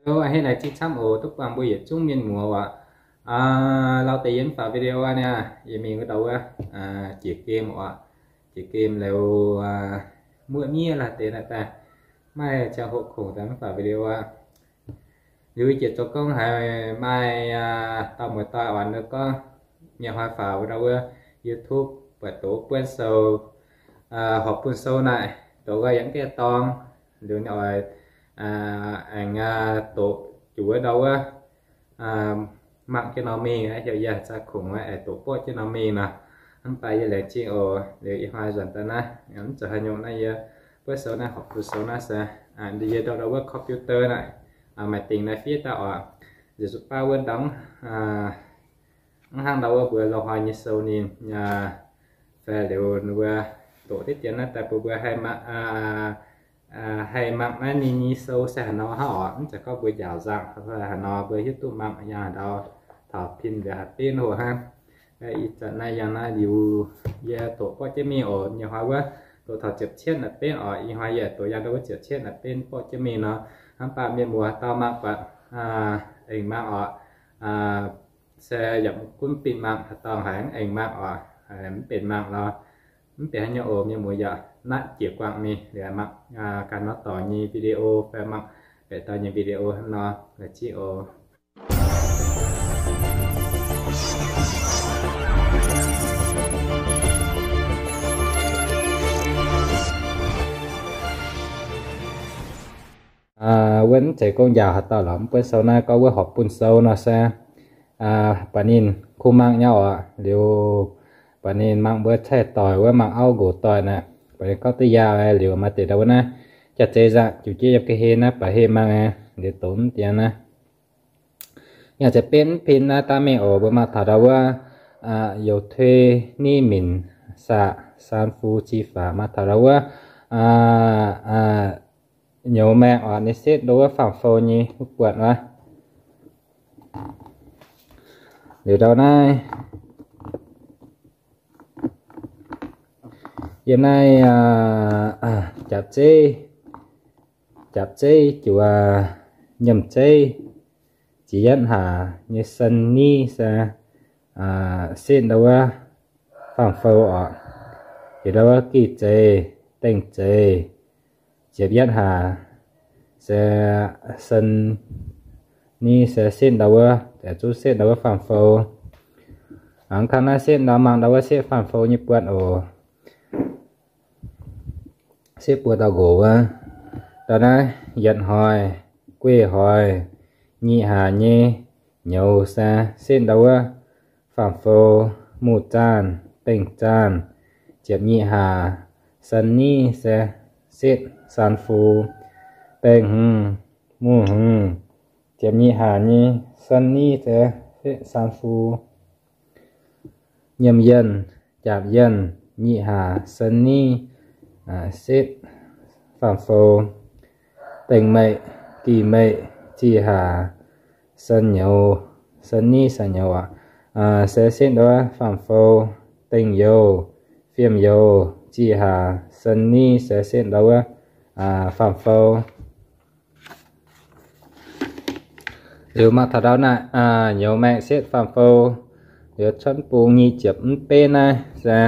Ov, a'hneiv laengz zingh camv oc, duqv buangh mbuo yietc zungv mienh muoz oc. Lauh deix yie mv faaux video aqv niaa, yie mingh wuov ndau wuov, jiex gemh oc. Jiex gemh liuz, muoqv miev laaix deix naaiv daaih, maaih ziangh hoc kungx daaih mv faaux video aqv. Liuz jiex zoux gong haiz maaih dauh muoz-doic oc, ninh gorngv nyei hnoi faaux wuov ndau wuov YouTube buatc doqc buonv sou, horpc bun sou naaic, doqc gau yaac mv gaengh dorng. Liuz ninh oix aengx doqc juqc wuov ndau wuov mangc jienv nor mingh, heuc yie za'gengh kungx aengx doqc borqv jienv nor mingh nor. Mv baac yie laengz zingh oc. Liuz ih hnoi nzuonx daaih naaiv mv zuqc haaix nyungc naaiv, yie buonv sou naaiv, horpc bun sou naaiv se yie ndau ndau wuov computer naaic, maaih dingc naaiv fiev daaih oc. Nziex zuqc baav wuov ndau mv hnangv ndau wuov mbuo loz-hnoi nyei sou ninh, fai liuz mbuo doqc diqv dien naaiv daaih bun mbuo haih mangc, haih mangc naaiv ninh nyei sou se haaix nor hnangv oc. Mv zeiz gorngv mbuo njaaux nzangc fai haaix nor mbuo hiuv duqv mangc yangh ndau taux pin liuz haaix benv hoc hnangv. Ih zanc naaiv yangh naaiv liuz, yie doqc borqv jienv mingh oc. Nyei hnoi wuov doqc taux ziepc cietv naaic benv oc. Ih hnoi yie doqc yangh ndau wuov ziepc cietv naaic benv borqv jienv mingh nor, hnangv baac mienh muoz haaix dauh mangc buatc aengx mangc oc. Se yaac mv gunv bieqc mangc, haaix dauh haiz aengx mangc oc, mv benx mangc nor, mv benx haaix nyungc oc. Mienh muoz yaac natv jiex guangc mingh liuz mangc ganh nor dorngx nyei video fai mangc baeqc dauh nyei video hnangv nor, laengz zingh oc. Wuov mv zeiz gorngv njaaux haaix dauh lorqc, mv buonv sou naaiv gorngv wuov horpc bun sou nor se, buatc ninh kungx mangc nyei oc. Liuz buatc ninh mangc mbuo caih doic wuov, mangc auv nqox doic naaic, buatc ninh gorngv duqv yaac liuz maaih deix ndau wuov naaiv, jaax-zeiz nzangc juqc jienv yiem ga'hlen naaiv baac heh mangc aqv, liuz doqc mv dien naaiv. Yaac zeiz benv pin naaiv daaih mingh oc. Mbuo mangc taux ndau wuov, 邮推匿名 saqc 刪除记法, mangc taux ndau wuov nyouz maengh oc, ninh setv ndau wuov faam-fou nyei mv buatc wuov. Liuz ndau naaiv, yiem naaiv japc zeiv, japc zeiv juax, nyiemc zeiv, ziex yietv hlaax nyei 三 ni se setv ndau wuov faam-fou oc. Liuz ndau wuov gih zeiz, dengh zeiz, ziepc yietv hlaax se 三 ni se setv ndau wuov, zuqc setv ndau wuov faam-fou. Hnangv kangv naaiv setv ndau, mangc ndau wuov setv faam-fou nyei buatc oc. Setv buo dauh nqox wuov. Ndau naaiv yietc hnoi, gueiv hnoi, nyic hlaax nyei nyouz se setv ndau wuov faam-fou. Muh zaanh, dengh zaanh, ziepc nyic hlaax, 三 ni se setv 删除. Dengh hmz, muh hmz, ziepc nyic hlaax nyei 三 ni se setv 删除. Nyiemc yienh, japc yienh, nyic hlaax, 三 ni setv faam-fou. Dengh meih, gih meih, zih hlaax, 三 nyouz, 三 ni 三 nyouz oc, se setv ndau wuov faam-fou. Dengh youz, fiem youz, zih hlaax, 三 ni se setv ndau wuov faam-fou. Liuz mangc taux ndau naaiv, nyouz maengh setv faam-fou. Liuz cuotv bung nyic ziepc mv benv naaiv se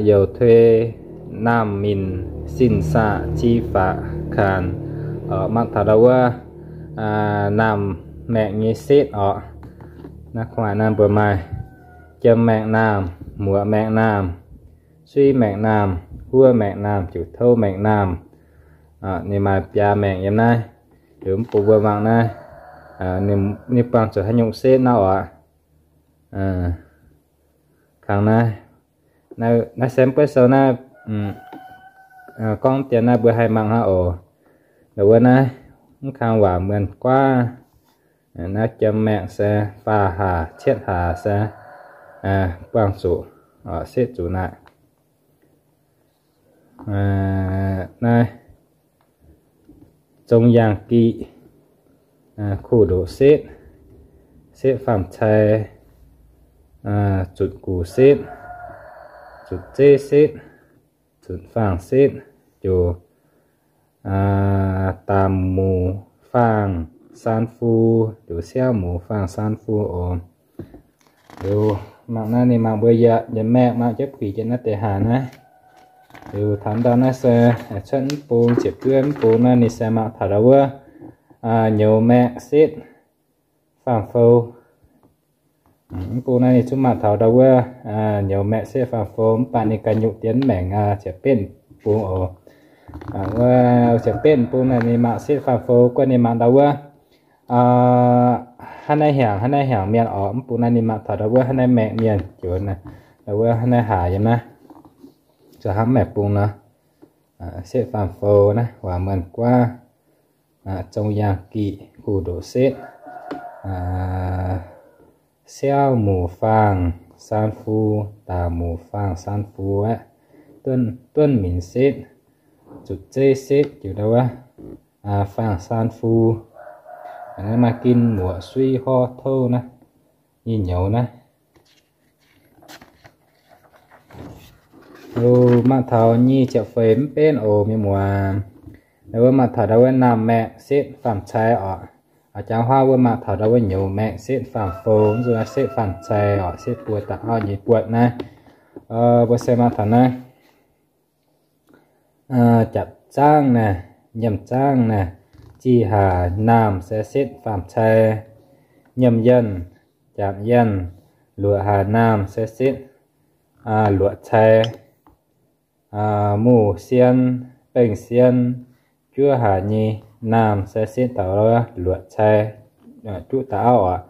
邮推难民 信息寄发 kan. Mangc taux ndau wuov naamh maengh nyei setv oc. Naaiv kuv naaiv mbuo maaih jiem maengh naamh, muoz maengh naamh, suiv maengh naamh, huov maengh naamh, juqc touv maengh naamh. Ninh maaih biaa maengh yiem naaiv. Liuz mv bung mbuo mangc naaiv, ninh buangh zuqc haaix nyungc setv nor oc. Kangv naaiv, naaiv se mv buov sou naaiv, gorngv dien naaiv mbuo haih mangc hnangv oc. Ndau wuov naaiv mv kang waac muonh guaav. Naaiv jiem maengh se faah hlaax cietv hlaax se buangh zuqc, setv zuqc naaic. Naaiv zong yaangh giqc, kuh ndoqc setv, setv faam-cai, zutc gux setv, zutc zeiv setv, zutc faang setv, ziouc daamh muc faang-saan fu, liuz siauv muz faang-saan fu oc. Liuz mangc naaiv ninh mangc mbuo yietc, yietc maengh mangc jienv puix jienv naaiv deix haac naaiv. Liuz taux ndau naaiv se cuotv mv bung ziepc juov mv bung naaiv ninh se mangc taux ndau wuov nyouz maengh setv faam-fou. Mv bung naaiv ninh zungv mangc taux ndau wuov nyouz maengh setv faam-fou, mv baac ninh ganh nyungc dien maengc ziepc betv bung oc. Wuov ziepc betv bung naaiv ninh mangc setv faam-fou, guanh ninh mangc ndau wuov hnangv naaiv hnyangx, hnangv naaiv hnyangx mienh oc. Mv bung naaiv ninh mangc taux ndau wuov hnangv naaiv maengh mienh, ndau wuov hnangv naaiv haac yiem naaiv. Zuqc hnangv maengh bung nor, setv faam-fou naaiv, waac muonh guaav, zong yaangh giqc, guv ndoqc setv, siauv muz faang-saan fu, daac muz faang-saan fu aqv, duonv minc setv, zuqc zeiv setv, jiu ndau wuov faang-saan fu. Naaiv maaih gin muoqc suiv horv touv naaiv, nyei nyouz naaiv. Oc, mangc taux nyic ziepc feix mv benv oc mienh muoz. Wuov mangc taux ndau wuov naamh maengh setv faam-cai oc. Jangx huaav wuov mangc taux ndau wuov nyouz maengh setv faam-fou, mv zuqc setv faam-cai oc, setv buo dauh auv nyei buonc naaiv. Mbuo se mangc taux naaiv japc zaangv naaiv, nyiemc zaangv naaiv, jih haac naamh se setv faam-cai. Nyiemc yienh, japc yienh, luoqc haac naamh se setv luoqc cai. Muh sien, bengh sien, juov haac nyei naamh se setv ndau luoqc cai, juqv dauh auv oc.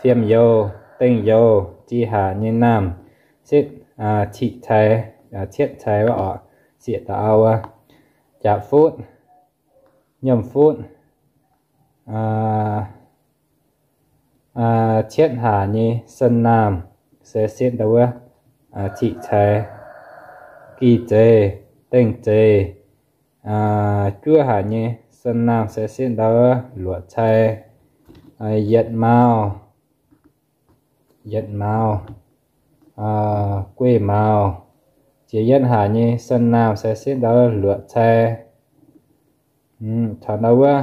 Fiem youz, dengh youz, jih haac nyei naamh setv cietv cai, cietv cai wuov oc, sieqv dauh auv wuov. Japc futv, nyiemc futv, cietv haac nyei sen naamh se setv ndau wuov cietv cai. Gih zeiz, dengh zeiz, juov haac nyei sen naamh se setv ndau wuov luoqc cai. Yietc mauz, yietc mauz, guei mauz, ziepc yietv haac nyei sen naamh se setv ndau wuov luoqc cai. Caux ndau wuov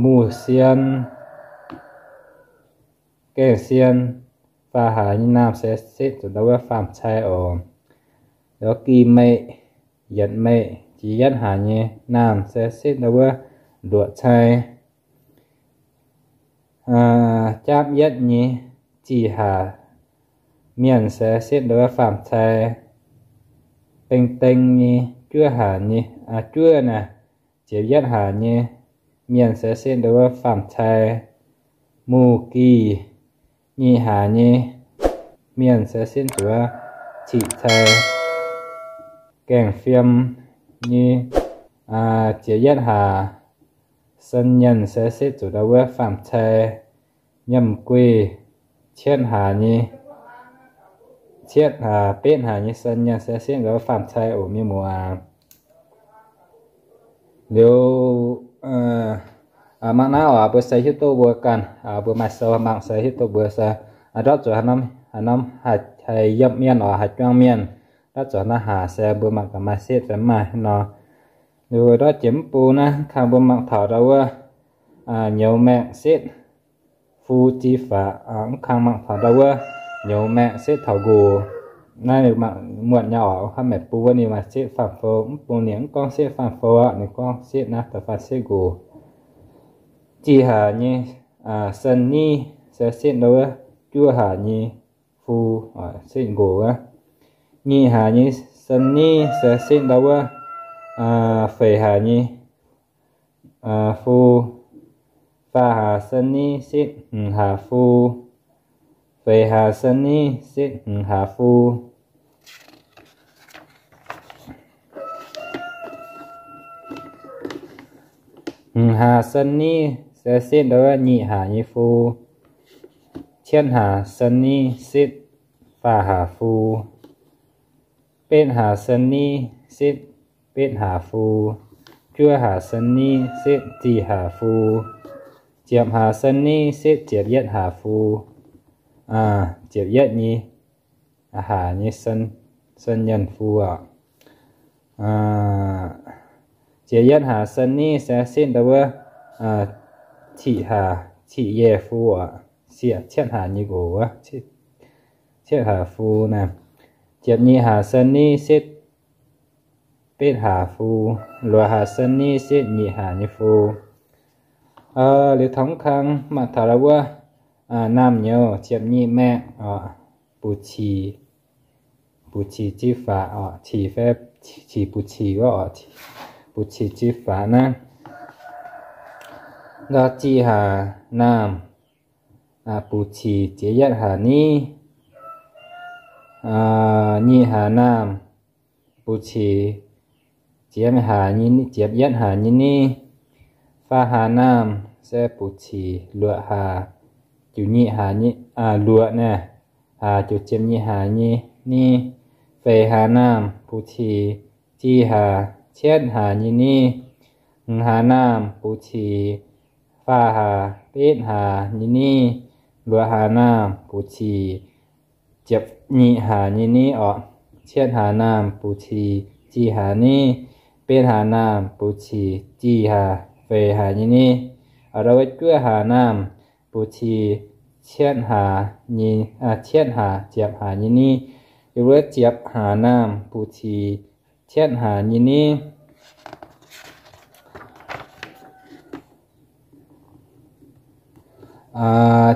muh sien, gaengh sien, faam haac nyei naamh se setv zuqc ndau wuov faam-cai oc. Ndau gih meih, yietc meih, ziepc yietv haac nyei naamh se setv ndau wuov luoqc cai. Jaapv yietv nyei zih haac mienh se setv ndau wuov faam-cai. Beng deng nyei juov haac nyei, juov naaiv, ziepc yietv haac nyei mienh se setv ndau wuov faam-cai. Muh gih nyic haac nyei mienh se setv ndau wuov cietv cai. Gaengh fiem nyei ziepc yietv haac sen nyienh se setv zuqc ndau wuov faam-cai. Nyiemc guih cietv haac nyei, cietv, betv haac nyei sen nyienh se setv ndau wuov faam-cai oc mienh muoz. Liuz mangc naaiv oc, mbuo se hiuv duqv mbuo ganh, mbuo maaih sou mangc se hiuv duqv mbuo se ndortv zuqc haaix norm haih yiem mienh oc, haih juang mienh, ndortv zuqc naaiv haac se mbuo mangc gaax maaih setv fai maaih nor. Liuz ndortv jiex mv bung naaiv kang mbuo mangc taux ndau wuov nyouz maengh setv fu ji faqv, mv kang mangc taux ndau wuov nyouz maengh setv taux nqox. Naaiv mangc muonc nyei oc, hnangv maengx bung wuov ninh maaih setv faam-fou, mv bung ninh mv gorngv setv faam-fou aqv, ninh gorngv setv naaiv da'faanh setv nqox. Jih haac nyei sen niv se setv ndau wuov juov haac nyei fu, setv nqox wuov. Nyic haac nyei sen niv se setv ndau wuov feix haac nyei fu. Faam haac sen niv setv hmz haac fu. Feix haac sen niv setv hmz haac fu. Hmz haac sen niv se setv ndau wuov nyic haac nyei fu. Cietv haac sen niv setv faam haac fu. Betv haac sen niv setv betv haac fu. Juov haac sen niv setv zih haac fu. Ziepc haac sen niv setv ziepc yietv haac fu. Ziepc yietv nyei haac nyei sen nyienh fu oc. Ziepc yietv hlaax เซนติเมตร se setv ndau wuov ciqv hlaax, ciqv yie fu oc, cietv hlaax nyei nqox wuov, cietv hlaax fu naaic. Ziepc nyeic hlaax เซนติเมตร setv betv hlaax fu, luoqc hlaax เซนติเมตร setv nyic hlaax nyei fu. Liuz taux mv kang mangc taux ndau wuov naamh nyouz ziepc nyeic เมตร oc, buc cic, buc cic ziqv faqv oc, cic fai cic buc cic wuov oc, buc cic ziqv faqv naaiv. Nqa'haav ziqv hlaax naamh, buc cic ziepc yietv hlaax niv, nyic hlaax naamh, buc cic ziepc hlaax, ziepc yietv hlaax nyei niv, faam hlaax naamh se buc cic luoqc hlaax, juqc nyic hlaax, luoqc naaiv, hlaax juqc ziepc nyeic hlaax nyei niv, feix hlaax naamh buc cic zih hlaax cietv hlaax nyei niv, hmz hlaax naamh buc cic faam hlaax betv hlaax nyei niv, luoqc hlaax naamh buc cic ziepc nyeic hlaax nyei niv oc, cietv hlaax naamh buc cic zih hlaax niv, betv hlaax naamh buc cic zih hlaax feix hlaax nyei niv, ndau wuov juov hlaax naamh buc cic cietv hlaax, cietv hlaax ziepc hlaax nyei niv, yiem wuov ziepc hlaax naamh buc cic cietv hlaax nyei niv.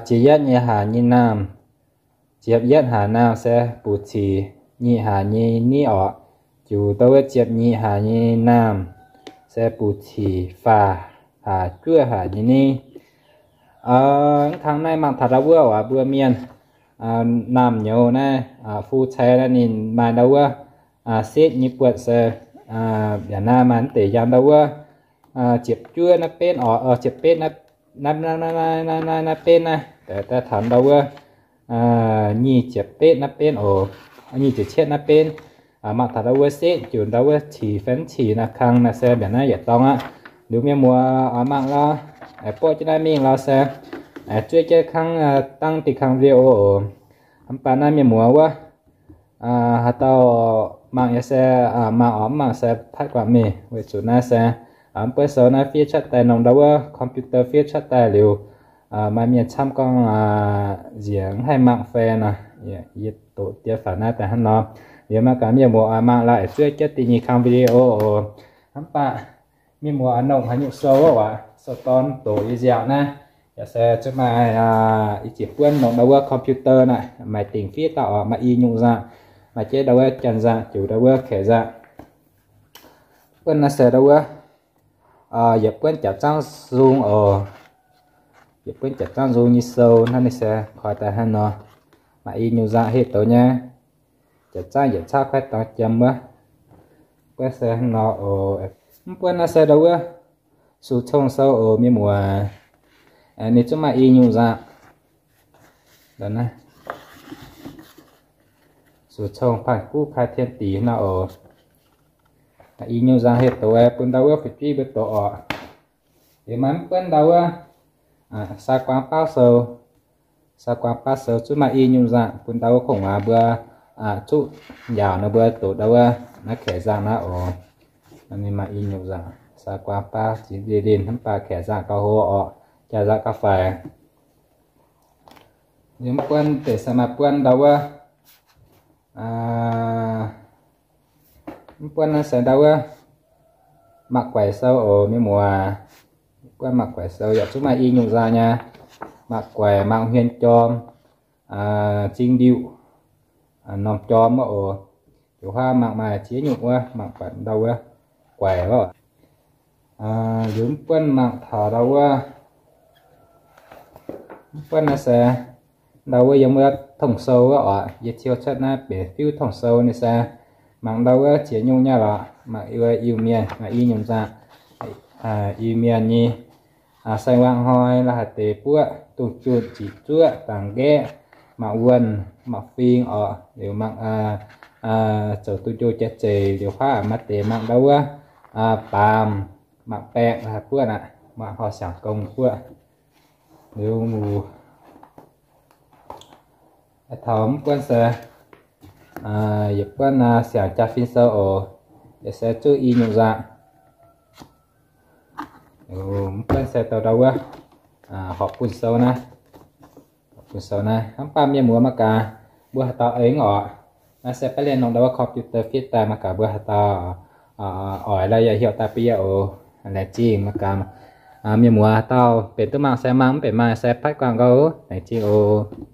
Ziepc yietv nyei hlaax nyei naamh, ziepc yietv hlaax naamh se buc cic nyic hlaax nyei niv oc. Juqc ndau wuov ziepc nyeic hlaax nyei naamh se buc cic faam hlaax juov hlaax nyei niv. Mv kang naaiv mangc taux ndau wuov oc, mbuo mienh naamh nyouz naaiv, fu cai naaiv ninh maaih ndau wuov setv nyei buonc se, yaac naaiv maaih mv deix yangh ndau wuov ziepc juov naaiv benv oc, ziepc betv naaiv, naaiv benv naaiv, daaih taux ndau wuov nyic ziepc betv naaiv benv oc, nyic ziepc cietv naaiv benv. Mangc taux ndau wuov setv juqc ndau wuov cic fai mv cic naaiv kang naaiv se mbiaauc naaiv yietc dorngx aqv. Liuz mienh muoz oix mangc lorz, buov jienv naaiv mingh lorz se zuov jienv kangv dangv diuh kang video oc. Mv baac naaiv mienh muoz wuov, haaix dauh mangc yaac se mangc oc, mv mangc se patv guangc mingh. Weic zuqc naaiv se mv buonv sou naaiv fiev cuotv daaih nongc ndau wuov computer fiev cuotv daaih liuz, maaih mienh camv gorngv nziex mv haih mangc fai nor, yie doqc diev faaux naaiv daaih hnangv nor. Liuz maiv gaax mienh muoz oix mangc lorz aengx zuov jienv da'nyeic kang video oc. Mv baac mienh muoz oix nongc haaix nyungc sou wuov, sou dorn doqc yie nziaauc naaiv, yaac se zuqc maaih i ziepc buonv nongc ndau wuov computer naaiv, maaih dingc fiev dauh oc, maaih i nyungc nzangc, maaih jienv ndau wuov janx nzangc, juqc ndau wuov kaeqv nzangc. Buonv naaiv se ndau wuov yietc buonv jaax zangv nzung oc. Yietc buonv jaax zangv nzung nyei sou naaiv ninh se koi daaih hnangv nor, maaih i nyungc nzangc heh douz nyei, jaax zangv yietc caqv kuaaiv dorngx jiem wuov. Buonv se hnangv nor oc. Mv buonv naaiv se ndau wuov sux cong sou oc mienh muoz. Ninh zungv maaih i nyungc nzangc. Sux cong panh guv kai tien dix nor oc. I nyungc nzangc heh douz bun ndau wuov fu'jueiv mbuo doqc oc. Liuz maaih mv buonv ndau wuov saa guaang baav sou. Saa guaang baav sou zungv maaih i nyungc nzangc bun ndau wuov kongx waac mbuo zuqv njaaux nor mbuo doqc ndau wuov naaiv kaeqv nzangc naaiv oc. Ninh maaih i nyungc nzangc, saa guaang baav ziex lienh lienh hnamv baac kaeqv nzangc gauh hlo oc, jaax nzangc gauh faix. Liuz mv buonv deix se maaih buonv ndau wuov, mv buonv naaiv se ndau wuov mangc guaix sou oc mienh muoz. Buonv mangc guaix sou yaac zungv maaih i nyungc nzangc nyei. Mangc guaix, mangc hmien jorm, zing ndiuh, norm jorm wuov oc. Liuz huaav mangc maaih ziex nyungc wuov, mangc buatc ndau wuov guaix wuov. Liuz mv buonv mangc taux ndau wuov, mv buonv naaiv se ndau wuov yiem wuov tong sou wuov oc. Yie ciou cuotv naaiv benx fiuv tong sou ninh se mangc ndau wuov ziex nyungc nyei lorqc. Mangc wuov Iu-Mienh maaih i nyungc nzangc, Iu-Mienh nyei saeng-wangh hnoi, la'haaix deix buoqv, dungz junh, ziqc zuoqv, dangx nqaeqv, mangc wuonh, mangc fing oc. Liuz mangc zoux duqv njoux jaax zeiz. Liuz huaav maaih deix mangc ndau wuov baamz, mangc baeqc, la'haaix buoqv aqv, mangc horh siangx gong buoqv. Liuz taux mv buonv se yietc buonv siangx jaa-fin sou oc. Yietc se zuqv i nyungc nzangc. Mv buonv se douh ndau wuov horpc bun sou naaiv, horpc bun sou naaiv. Mv baac mienh muoz mangc gaax, mbuo haaix dauh aengx oc, naaiv se baav lienh nongh ndau wuov computer fiev daaih mangc gaax mbuo haaix dauh oix lorz yaac heuc daaih bun yie oc. Laengz zingh mangc gaax. Mienh muoz haaix dauh benx duqv mangc se mangc, mv benx mangc se patv guangc gau. Laengz zingh oc.